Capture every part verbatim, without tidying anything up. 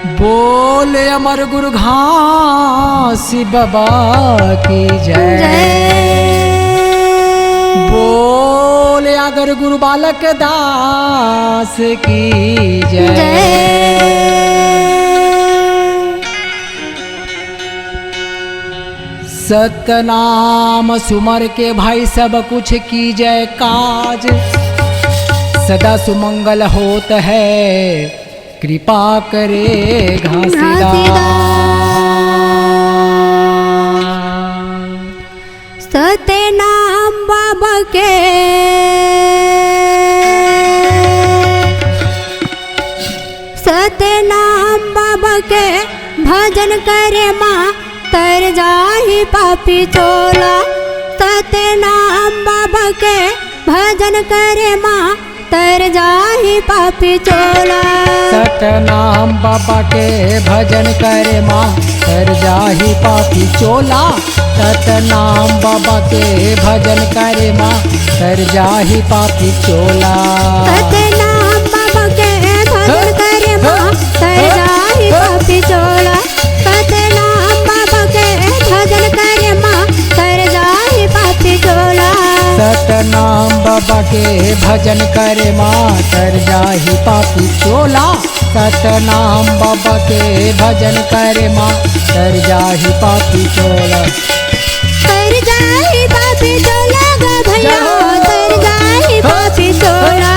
बोल अमर गुरु घासी बाबा की जय। जय। बोल आगर गुरु बालक दास की जय। जय। सतनाम सुमर के भाई सब कुछ कीजय काज, सदा सुमंगल होत है कृपा करे घासीदास। घासीदास। सतनाम बाबा के, सतनाम बाबा के भजन करे मा तर जाही पापी चोला। सतनाम बाबा के भजन करे मा तर जाही पापी चोला। सतनाम बाबा के भजन करे मा तर जाही पापी चोला। सतनाम बाबा के भजन करे मा तर जाही पापी चोला। सतनाम बाबा के भजन करे मा तर जाही पापी चोला। सतनाम बाबा के भजन करे मा तर जाही पापी चोला। सतनाम बाबा के भजन करे मा तर जाही पापी चोला। सतनाम बाबा के भजन करे मा तर जाही पापी चोला। तर जाही पापी चोला ग भैया, जय हो। तर जाही पापी चोला।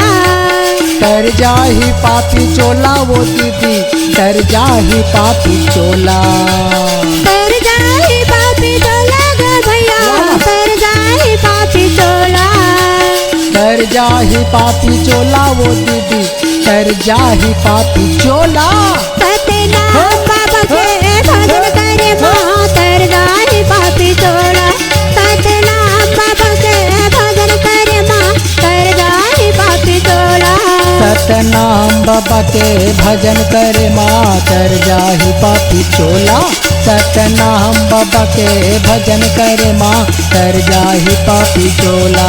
तर जाही पापी चोला वो दीदी, तर जाही पापी चोला। तर जाही पापी चोला ग भैया, वाह। तर जाही पापी चोला। तर जाही पापी चोला वो दीदी, तर जाही पापी चोला। सतनाम बाबा के भजन करे मा तर जाही पापी चोला। सतनाम बाबा के भजन करे मा तर जाही पापी चोला। सतनाम बाबा के भजन करे मा तर जाही पापी चोला। सतनाम बाबा के भजन करे मा तर जाही पापी चोला।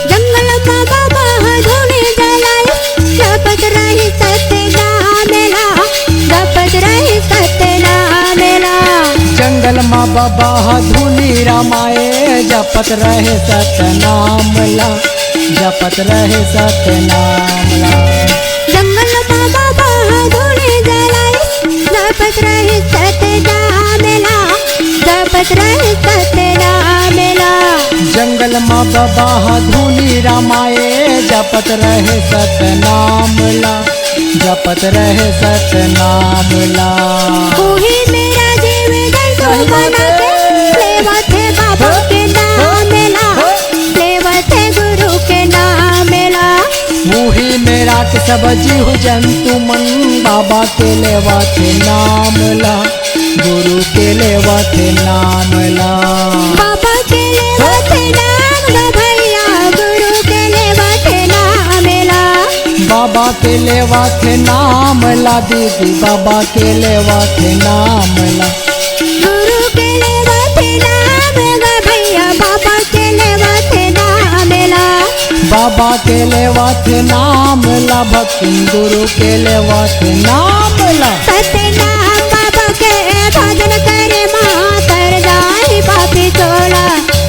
जंगल मा बाबा ह धूनी जलाए, जपत रहे सतनाम ला, जपत रहे सतनाम ला। जंगल मा बाबा ह धूनी रमाए, जपत रहे सतनाम ला, जपत रहे सतनाम ला। जंगल मा बाबा ह धूनी जलाए, जपत रहे सतनाम ला, जपत रहे सतनाम ला। जंगल मा बाबा ह धूनी रमाए, जपत रहे सतनाम ला, जपत रहे सतनाम ला। उही मेरा जीव जंतु सही बात बना के है। लेवत हे बाबा हाँ। के नाम ला, हाँ। लेवत हे गुरु के नाम ला। उही मेरा के सब जीव जंतु मन बाबा के लेवत हे नाम ला, गुरु के लेवत हे नाम ला। बाबा के लेवत हे नाम ला भैया, गुरु के लेवत हे नाम ला। बाबा के लेवत हे नाम ला दीदी, बाबा के लेवत हे नाम ला। गुरु के लेवत हे नाम ला भैया, बाबा के लेवत हे नाम ला। बाबा के लेवत हे नाम ला भक्तिन, गुरु के लेवत हे नाम ला। सतनाम बाबा के भजन करे मा तर जाही पापी चोला।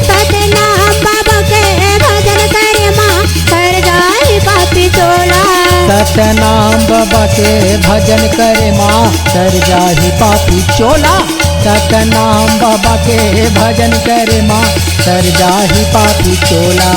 सतनाम बाबा के भजन करे मा तर जाही पापी चोला। सतनाम बाबा के भजन करे मा तर जाही पापी चोला। सतनाम बाबा के भजन करे मा तर जाही पापी चोला।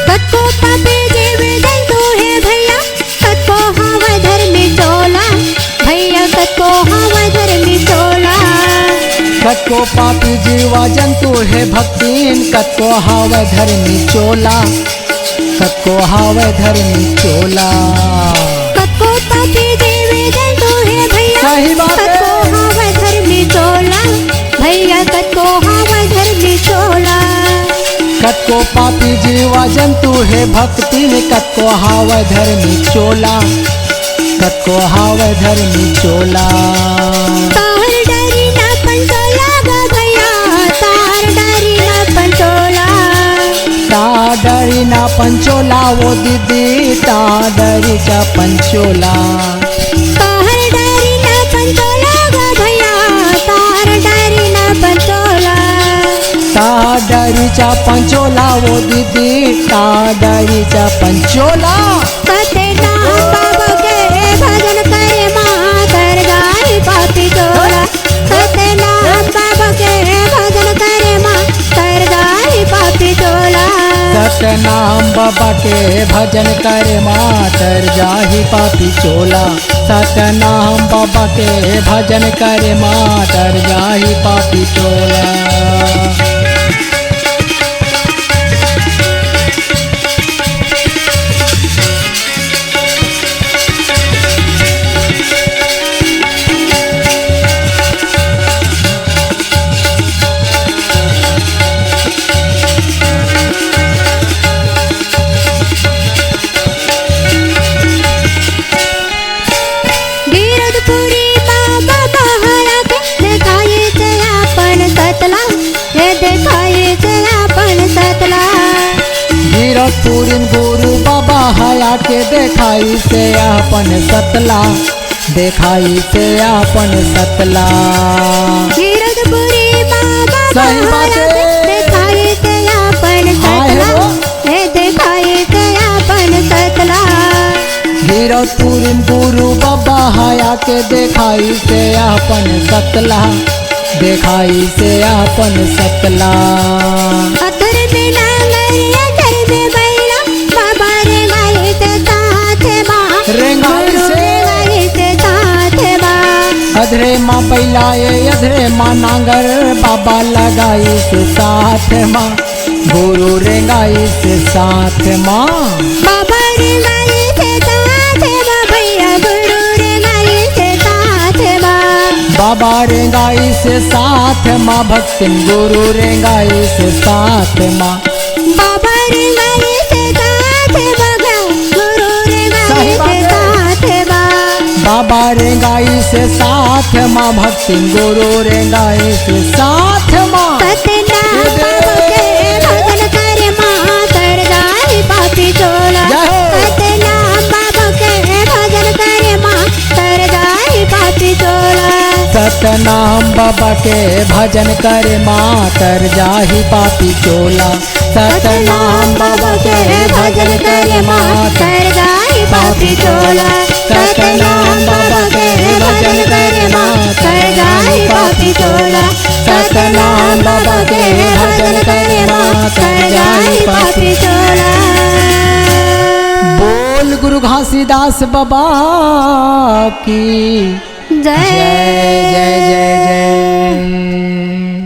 कतको पापी जीव कतको पापी जीवा जंतु हे भक्तिन, कतको हावय धर्मी चोला, कतको हावय धर्मी चोला। कतको पापी जीवे जंतु हे भैया, सही बात हे। कतको हावय धर्मी चोला, भैया कतको हावय धर्मी चोला। कतको पापी जीवा जंतु हे भक्तिन, कतको हावय धर्मी चोला, कतको हावय धर्मी चोला। तार डरी ना पंचोला ग भैया, तार डरी ना पंचोला। तार डरी ना पंचोला वो दीदी, तार डरी चा पंचोला। तार डरी ना पंचोला ग भैया, तार डरी ना पंचोला। तार डरी चा पंचोला वो दीदी, तार डरी चा पंचोला। सतनाम बाबा के भजन करे मा, तर जाही पापी चोला। सतनाम बाबा के भजन करे मा, तर जाही पापी चोला। सतनाम बाबा के भजन करे मा, तर जाही पापी चोला। सतनाम बाबा के भजन करे मा, तर जाही पापी चोला। गिरदपुरी बाबा बहारा के देखाई से अपन सतला, हे देखाई से अपन सतला। गिरदपुरी गुरु बाबा हया के देखाई से अपन सतला, देखाई से अपन सतला। गिरदपुरी बाबा सही बात बहारा हे। के देखाई से अपन हाय सतला, हो। हे देखाई से अपन सतला। गिरदपुरी गुरु बाबा हया के देखाई से अपन सतला, देखाई से अपन सतला। अधर में नांगर, अधर में बैला, बाबा रेंगाई से साथ मा। रेंगाई गुरु से। रेंगाई से साथ मा। अधरे मा बैला ए, अधरे मा नांगर, बाबा लगाई से साथ मा। गुरु रेंगाई से साथ मा। बाबा रेंगाई से साथ मा भैया, गुरु रेंगाई से साथ मा। बाबा रेंगाई से साथ मा भक्तिन, गुरु रेंगाई से साथ मा। बाबा रेंगाई से साथ मा ग, गुरु रेंगाई सही बात से हे। साथ मा। बाबा रेंगाई से साथ मा भक्तिन, गुरु रेंगाई से साथ मा। सतनाम बाबा के भजन करे मा, तर जाही पापी चोला। जय हो। सतनाम बाबा के भजन करे मा, तर जाही पापी चोला। सतनाम बाबा के भजन करे मा, तर जाही पापी चोला। सतनाम बाबा के भजन करे मा, तर जाही पापी चोला। सतनाम बाबा के भजन करे मा, तर जाही पापी चोला। सतनाम बाबा के भजन करे मा, तर जाही पापी चोला। बोल गुरु घासीदास बाबा की जय। जय, जय, जय, जय।